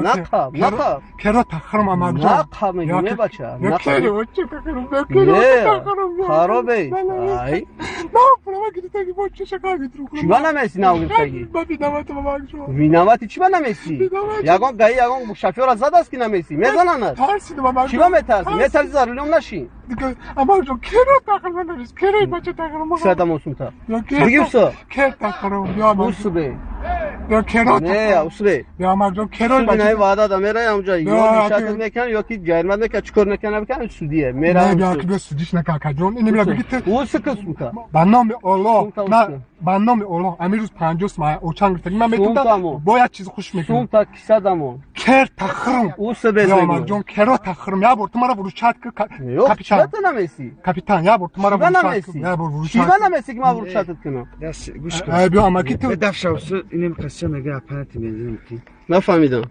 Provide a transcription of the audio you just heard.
Нақаб, нақаб. Кера тахрам амакҷон. Нақаб мегӯм, е бача. Я Нақаб. кери очи тахрам, я кери Не, очи тахрам. харобе. Ай. На, права гирифтаги бо чиша ка гирифту. Чӣ ба намеси нав гирифтагӣ? Ба виноватам, амакҷон. Виновати чӣ ба намеси? Виноват. Ягон гаи, ягон шофёра задааст, ки намеси? Мезананад. Тарсидам, амакҷон. Чӣ ба метарси? Метарси, за рулём нашӣ. Дига, амакҷон, кера тахрам навис, кера бача тахрам. Кисадам осумта. Я кер. Бигир усо. Кер тахрам, я амакҷон. Усубе. Я кера Не, тахрам. усубе. Я амакҷон, кера Суди наи бача. ваъда да мерай амҷа. Ё Я, нишатат мекунанд, ё ки ҷаримат мекунанд, чӣ кор мекунанд, набикунанд, судие. Не, Мерам. бیا ки бیا судиш нака, акаҷон. Ин мера биги ту. Усу кусумта. Ба номи Аллоҳ, Сумта на, усу. ба номи Аллоҳ, амир рӯз 50 сум очан гирифтагӣ. Ман Сумта метавонам мо. бо як чиз хуш мекунам. Сумта кисадамо. Кер тахрам. Усу без Я мегӯ. амакҷон, кера тахрам. Я бор ту мара вручать ки Ёк, капитан. чӣ ба намеси? Капитан, я бор ту мара Чӣ ба вручать намеси? ки. Я бор Чӣ вручать. ба намеси, ки ман вручатат кунам? Даст гӯш кун. Ай, биё, амаки ту. Дафша усу инем қисса мега аппарати бензин ки. Нафаҳмидам.